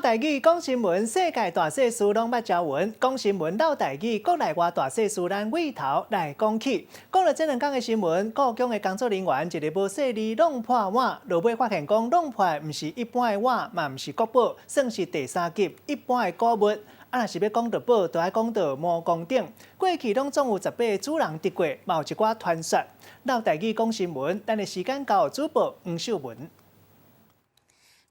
台語講新聞，世界大細事攏捌朝聞。講新聞嘮台語，國內外大細事咱對頭來講起。講著這兩工的新聞，故宮的工作人員一个無細膩弄破碗，落尾發現講弄破的毋是一般的碗，嘛毋是國寶，算是第三級一般的古物。啊，若是欲講著寶，就愛講著毛公鼎。過去攏總有18個主人得過，嘛有一寡傳說。嘮台語講新聞，咱的時間交予主播黃秀文。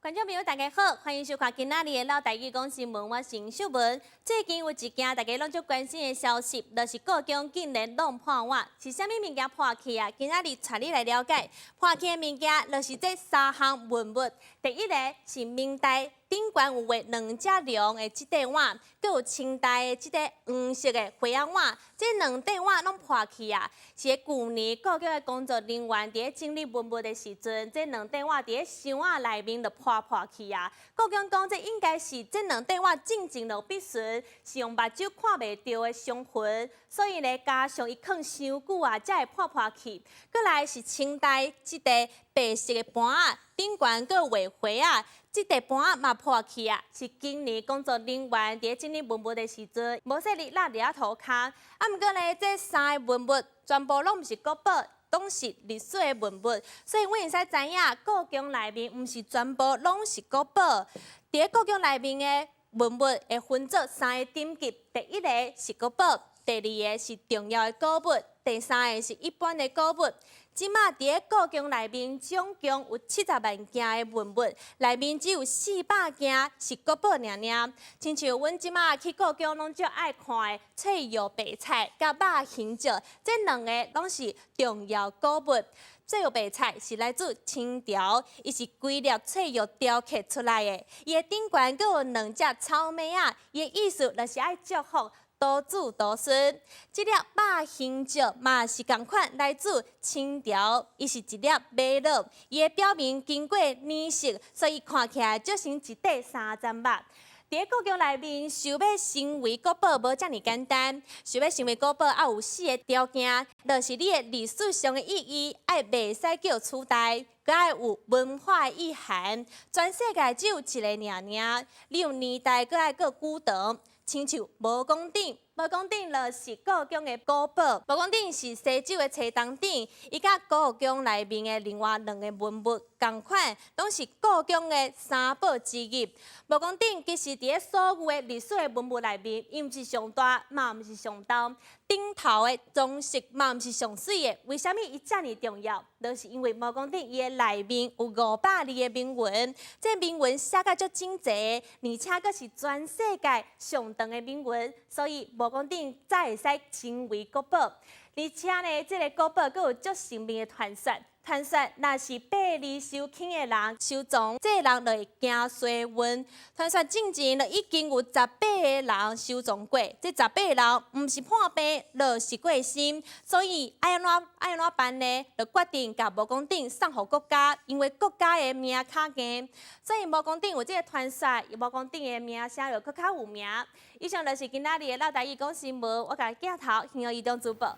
觀眾朋友，大家好，歡迎收看今仔日的嘮台語講新聞，我是黃秀文。最近有一件大家攏足關心的消息，就是故宮竟然弄破碗，是啥物物件破去啊？今仔日帶你來了解，破去的物件就是這三項文物。第一个是明代頂懸有畫兩隻龍的這塊碗，閣有清代的這塊黃色的花仔碗，這兩塊碗攏破去啊！是咧舊年故宮的工作人員佇咧整理文物的時陣，這兩塊碗佇咧箱仔內面就破破去啊！故宮講這應該是這兩塊碗進前落筆時，是用目睭看袂著的傷痕，所以呢加上伊囥傷久啊，才會破破去。閣來是清代這塊白色的盤仔，頂懸閣畫花仔。這塊盤仔嘛破去啊！是今年工作人員佇咧整理文物的時陣，無細膩落佇咧塗跤。啊，毋過呢，這三个文物全部攏毋是國寶，攏是歷史的文物，所以阮會使知影，故宮內面毋是全部攏是國寶。佇咧故宮內面的文物會分做三个等級，第一个是國寶，第二个是重要的古物，第三个是一般的古物。這馬佇咧故宮內面總共有70萬件的文物，內面只有400件是國寶爾爾。親像阮這馬去故宮攏足愛看的翠釉白菜佮肉形石，這兩个攏是重要古物。翠釉白菜是來自清朝，伊是規粒翠玉雕刻出來的。伊的頂懸閣有兩隻草馬仔，伊的意思就是愛祝福多子多孫。這粒肉形石嘛是仝款來自清朝，伊是一粒瑪瑙，伊的表面經過染色，所以看起來就像一塊三層肉。佇咧故宮內面，想欲成為國寶無遮爾簡單。想欲成為國寶，愛有四个條件，就是你的歷史上的意義愛袂使叫取代，閣愛有文化的意涵。全世界只有一个爾爾，你有年代，閣愛閣久長。親像毛公鼎，毛公鼎就是故宮的國寶。毛公鼎是西周的青銅鼎，伊佮故宮內面的另外兩个文物仝款，攏是故宮的三寶之一。毛公鼎其實佇咧所有的歷史的文物內面，伊毋是上大，嘛毋是上重，頂頭的裝飾嘛毋是上媠的。為啥物伊遮爾重要？就是因為毛公鼎伊的內面有500字的銘文，這銘文寫甲足整齊，而且閣是全世界上長的銘文，所以毛公鼎才會使成為國寶。而且呢，這个國寶閣有足神秘的傳說。傳說若是八字傷輕的人收藏，這个人就會行衰運。傳說進前就已經有18個人收藏過，這十八个人毋是破病，就是過身。所以愛按怎愛按怎辦呢？就決定共毛公鼎送予國家，因為國家的命較硬。所以毛公鼎有這个傳說，毛公鼎的名聲就閣較有名。以上就是今仔日的嘮台語講新聞，我共鏡頭還予伊中主播。